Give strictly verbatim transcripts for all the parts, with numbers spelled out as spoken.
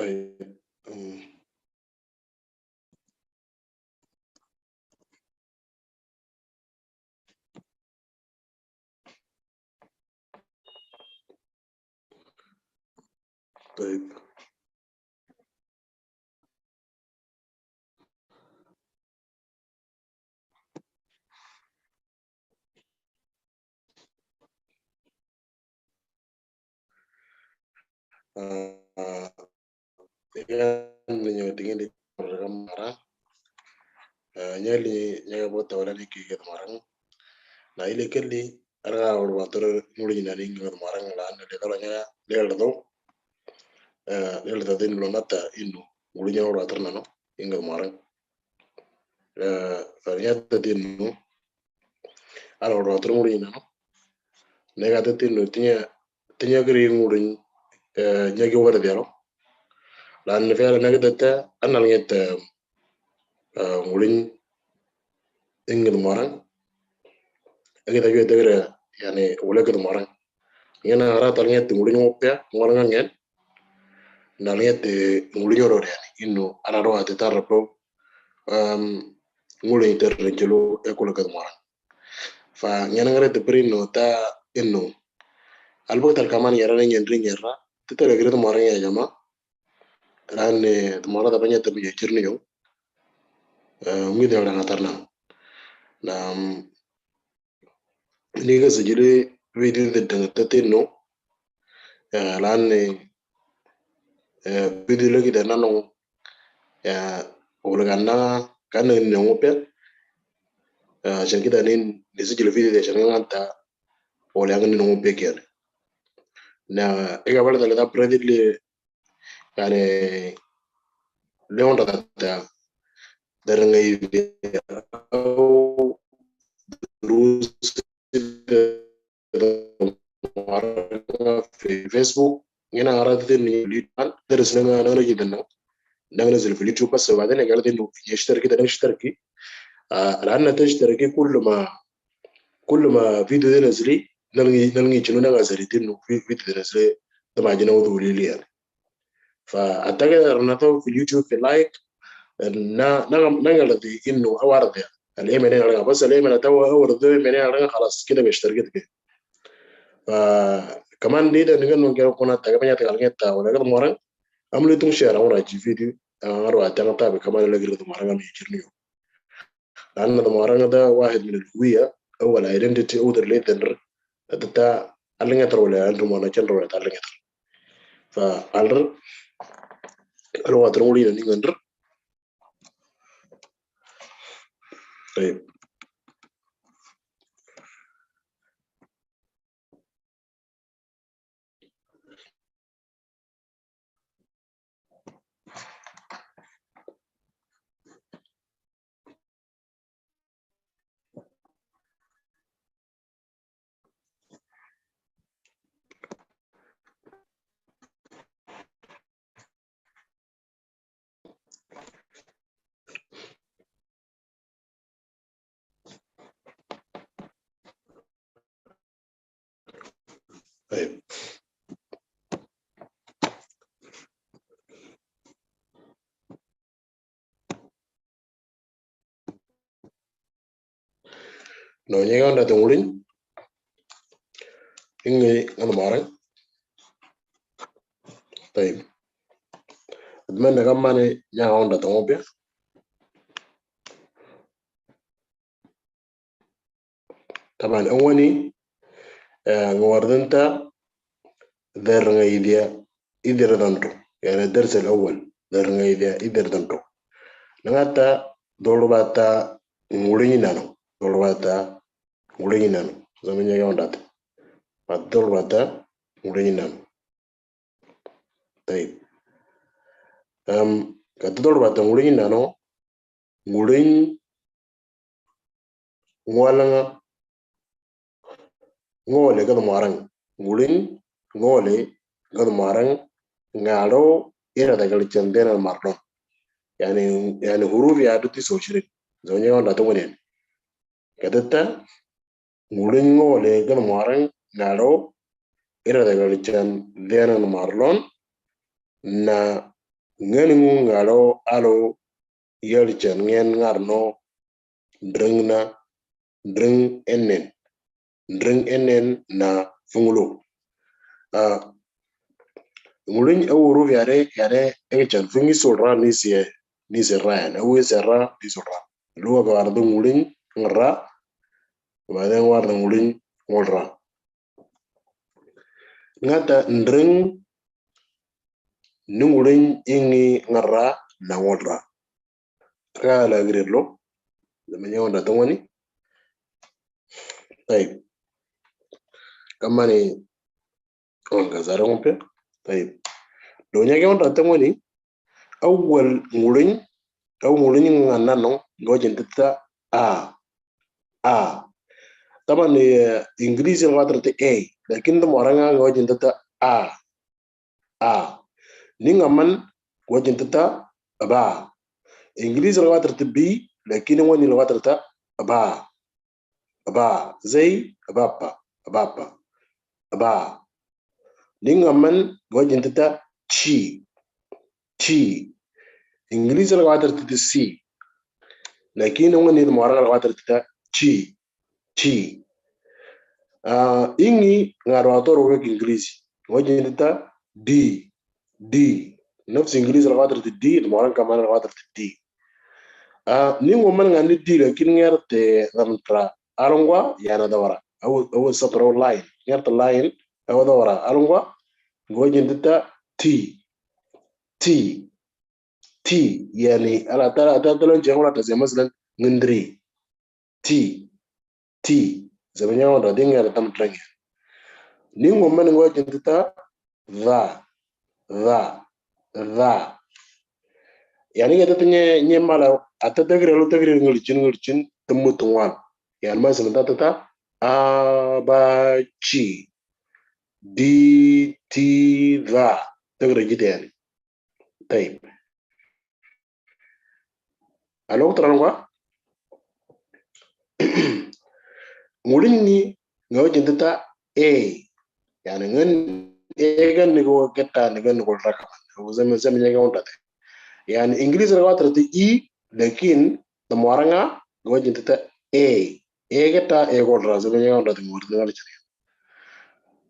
طيب. أم. طيب. Ah, yan ni ñoo tingin di program mara. Ah, ñali ñaga bota wala ni ki get marang. Na ile kelli ara wal watar nguli na ni ngat marang la na le dala ñaga le do. Eh, le do din lo nata inu nguli ñaga wal watar nano ingat marang. Eh, fariñata din no. Ara wal watar nguli nano. Nega ta din no tiña tiña kiri nguli, eh, ñagi wala dialo. La na fela nega ta ta anal ñet, eh, nguli ingat marang. Agi ta yo ta kira yani wala gat marang. Ngena ara tal ñet nguli ngopia ngol ngangen. Na ñet nguli ñoro yani inu ana ro ate tarpo, um, nguli ter jelo e kula gat marang. Fa ngena ngare te prino ta inu. Albo tar kaman yara ne ñen ri ñera. Te tar gre marang ya jama. Ran ne mara da banya te bi chirni yo. Eh, mi de ora ngatar na. Na, um, ni ga sijili video de dang ta tin no. Eh, lan ni, eh, video lagi da na no. Eh, wala ganna ganna ni no pe. Eh, shan kita ni ni sijili video de shan nganta wala ganna no pe kiyan. Na, ega bala da da predi le yani leon da da da ngai au durus في فيسبوك. هنا عرضت اني اليوتيوب درس لنا انا جدا. نغنزل في اليوتيوب بس، وبعدين قالت انه يشتركي ده يشتركي. آه، لان تشتركي كل ما كل ما فيديو ده نزلي نلقي نلقي شنو نغزل انه في فيديو ده نزلي. ده ما جينا وضو لي يعني. فأعتقد أنا تو في اليوتيوب في لايك، نا نا نا قال دي إنه أورد يعني. الإيميل أنا بس الإيميل تو أورد إيميل أنا خلاص كده بيشترك كده. فكمان دي ده نقول نقول كنا تاجا بني تاجا لقيت تا ولا كده مرة. أملي تون شير أمر أجي فيديو. أنا أروح أتانا تابع كمان اللي قريت مرة أمي يجرنيو. لأن المهرجان ده واحد من الهوية، أول identity، أو ده اللي يدنر. ده تا ألين يتر ولا أنتم وانا كن رولا تا ألين يتر. فألر ألو أتر ولي نيجندر. طيب. طيب. No, ñiga onda tungulin. Ingi ngam marang. طيب. Adman na kamane ñiga onda tungupia. Taban, awani, eh, ngwardanta, der nga idea, idir danto. Yani, ders al awal, der nga idea, idir danto. Nangata, dolbata, ngulingi nano. Dolbata, ngulingi nano. Zaman ñiga onda ta. Pat dolbata, ngulingi nano. Tayib. Am, kata dolbata, ngulingi nano. Ngulingi ngwalanga ngole gado marang. Ngulingi ngole gado marang ngalo ira da gal chandena marlon. Yani, yani hurufi ya duti soshiri. Zaman ñiga onda tungulin. Kata ta, ngulingi ngole gado marang ngalo ira da gal chandena marlon. Na Ngani ngu ngalo alo yalchan ngen ngarno drengna dreng enen. Dreng enen na fungulu. Ah, ngulin awuru yare yare egchan fungi sulra ni sie ni serra yan awu serra ni sulra. Luwa ka wardu ngulin ngra. Baden wardu ngulin ngulra. Ngata ndreng nungulin ingi ngara nangolra. Rala grirlo. Dama nyawa da tongoni. Taib. Kamani on ka zara ngompe. Taib. Donya ke on da tongoni. Awal ngulin, aw ngulin nganano ngojin tata a. A. Taman, eh, English yang water te a, lakin tu orang ngojin tata a. A. Ni ngaman ngojin tata ba. English yang water te b, lakin wani water ta ba. Ba. Zai bapa. Bapa. Ba. Ni ngaman ngojin tata chi. Chi. English yang water te c. Lakin wani orang yang water tata chi. Chi. Ah, ingi ngaro ator wek English. Ngojin tata d. D. Nafs English la water te d, moran kaman la water te d. Ah, ni ngoman ngani d lakin ngar te ramtra. Alongwa yana dawara. Awu awu satro line. Ngar te line awu dawara. Alongwa ngojin tata t. T. T. Yani ala tala tala tala jangwa ta zema zlan ngindri. T. T. Zama nyawa da dinga da tam trenge. Ni ngomman ngojin tata dha. Dha. Dha. Yani ga tata nye nye mala ata tagri lo tagri ngirchin ngirchin temu tungwan. Yani ma zama tata ta a ba chi. D T dha. Tagri jite yani. Taib. Alo, kutarang kwa? Ngulin ni ngau jintata a. Yani ngan a gan ni ko ketta ni gan ko rakaman. Ko zama zama nya ngau date. Yani English rawa tara e, lakin na muaranga ngau jintata a. A ketta a ko ra zama nya ngau date ngau date.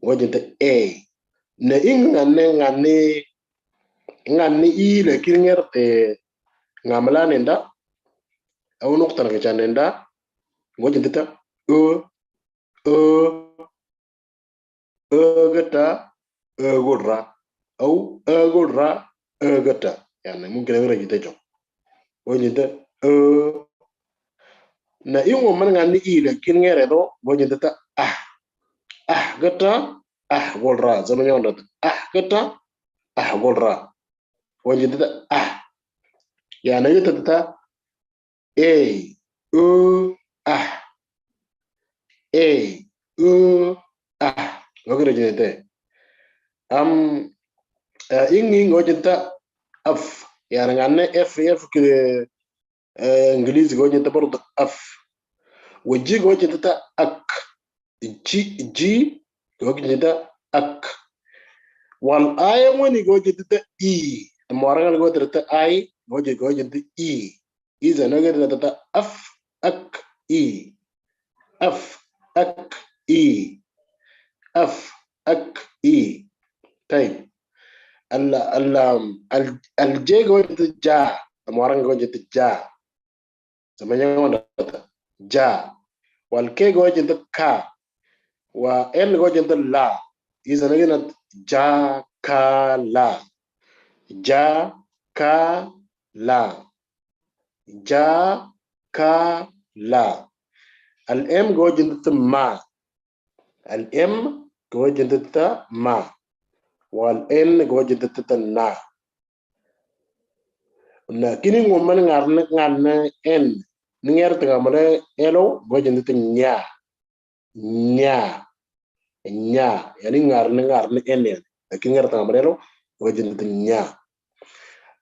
Ngau jintata a. Na ing ngane ngane ngani i lakin ngar te ngamla nenda. Au nukta na kechan nenda. Ngojin tata e, e, e gata, e godra. Au e godra, e gata. Yani mungkin ngar jite jong. Ngojin tata e. Na ingo man ngani i lakin ngar do ngojin tata ah. Ah gata, ah godra. Zama nyonda ah gata, ah godra. Wajin tata ah. Ya na tata a, u, ah. A, u, ah. Oke, rajin tata. Am, eh, ing ing wajin tata af. Ya ngane f f ke, eh, English wajin tata baru af. Waji wajin tata ak. Ji, ji, gogi jita ak. Wal ai wani gogi jita i. Tama orang kan gogi jita ai, gogi gogi jita i. Iza na gogi jita af, ak, i. Af, ak, i. Af, ak, i. Taib. Al, al, al, al je gogi jita ja. Tama orang gogi jita ja. Samanya wanda ja. Wal ke gogi jita ka. Wa l gogi jita la. Iza na gina ja ka la. Ja ka la. Ja ka la. Al m gogi jita ma. Al m gogi jita ma. Wal n gogi jita na. Na kini ngoman ngarne ngarne en. Nger tengah male elo gogi jita nya. Nya. Nya. Yani ngarne ngarne en yani. Lakin nger tengah male elo gogi jita nya.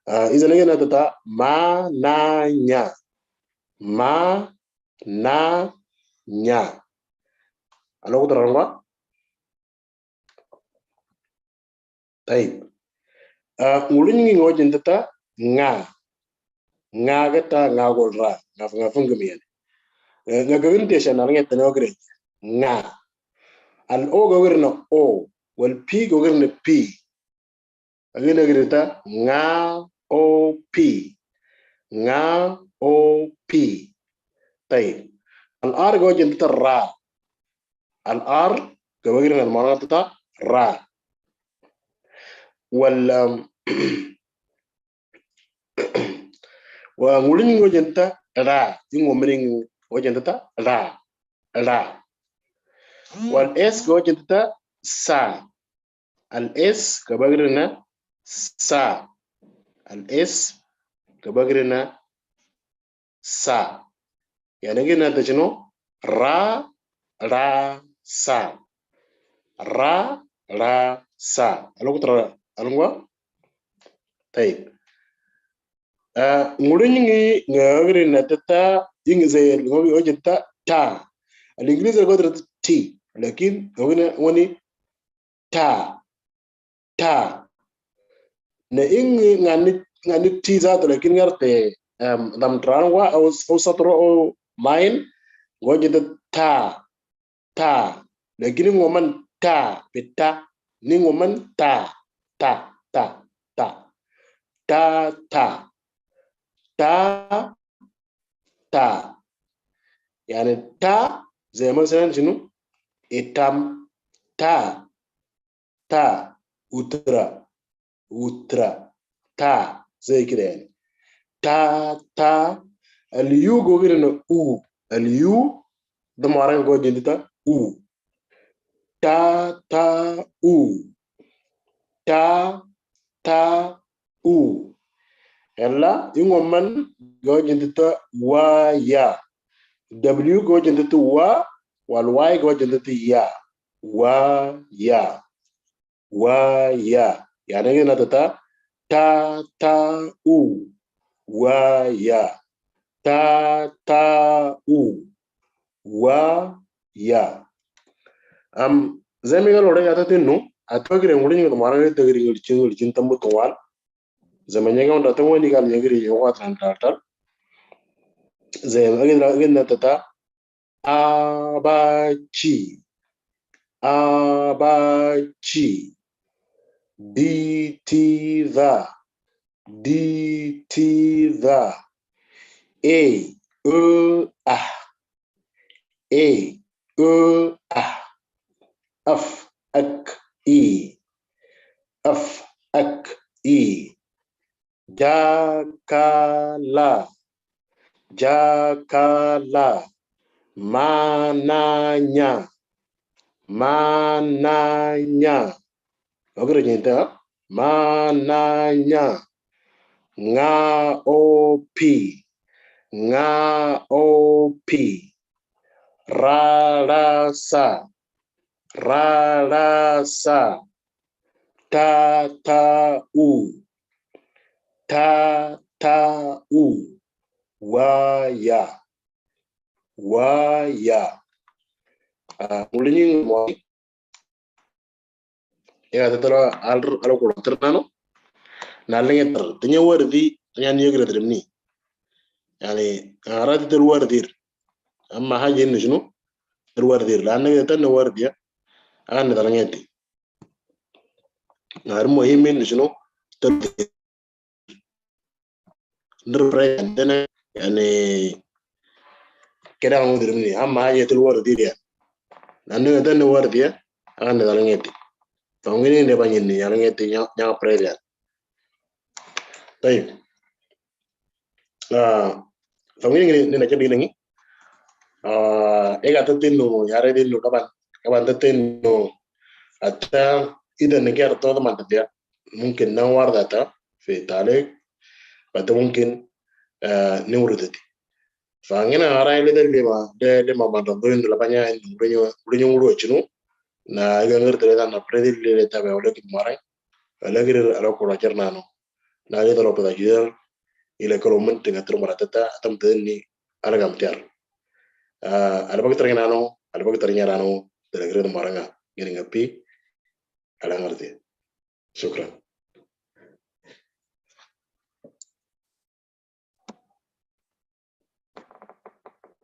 Ah, iza lagi na tata ma na nya. Ma na nya. Alo kutarang ba? Taib. Ngulinyi ngo jentita nga. Nga gata nga gol ra. Nga nga fungamiyan. Nga gagin te sana nge tano gre. Nga. Al o gagir na o. Wal pi gagir na pi. Agin agir ta nga o pi. Nga o pi. Tayyib. Al ar go jentita ra. Al ar gabagir na mara ta ra. Wal wa ngulinyi ngo jentita ra. Ingo mering ngo jentita ra. Ra. Wal es go jentita sa. Al es gabagir na sa. Al es gabagir na sa. Yani gina ta chino ra ra sa. Ra ra sa. Alo kutra alungwa. Tayyib. Ngulinyi ngi ngagri na tata ing ze ngobi ojenta ta. Al English go tra ti. Lakin ngagri wani ta. Ta. Na ing ngani ngani ti za to lakin ngar te dam tran wa au au satro au line go jita ta. Ta. Lakin ngoman ta pita ni ngoman ta ta ta ta ta ta ta ta. Yani ta zai masalan sinu itam ta ta utra utra ta zai kida yani ta ta aliyu gogir na u aliyu da maran go jentita u ta ta u ta ta u. Ella ingoman go jentita wa ya. W go jentita wa wal y go jentita ya. Wa ya. Wa ya. Yani gina tata ta ta u. Wa ya. Ta ta u. Wa ya. Am zemi ga lore ya ta tinu. Atwa gire ngulinyi ngo mara ne tagri ngul chin ngul chin tambu tawal. Zemi nyega unda tawani gal nyegri yo wa tan tal tal. Zemi agin agin na tata. Abachi. Abachi. Ditiza. Ditiza. E u a. E u a. Af ak i. Af ak i. Jakala. Jakala. Mananya. Mananya. Oke, nyenta. Mananya. Nga opi. Nga opi. Rarasa. Rarasa. Ta ta u. Ta ta u. Waya. Waya. Ah, ngulinyi ngo. Ega tatara alr alo kulo ternano. Nalinge ter tenya wardi tenya niyo gre termni. Yani ara ter wardir. Amma hajin nishnu ter wardir. Lanne tan wardiya. An talangeti. Ngar muhimin nishnu ter nir pre dene yani keda ngu dirmni amma haje tul wardir ya. Nanu tan wardiya. An talangeti. Fangini ne banyini yalangeti nya nya pre ya. Tayyib. Ah, fangini ne na jadi nangi. Ah, ega tatinu yare dinu kaban kaban tatinu ata ida ne kiar to man tatia. Mungkin nang wardata fi talik. Bata mungkin niwrudati. Fangina ara ile dari lima de lima banda doin la banya urinyo urinyo uru chinu. Na iga ngir tere dan na predi le tabe wala ki marai. Wala gir alo ko rajar nano. Na ile talo pada jir ile kalo mun tinga tru maratata atam teni ala gam tiar. Ala bagi ternyano ala bagi ternyano. Dere gir maranga gini ngapi. Ala ngerti. Shukran.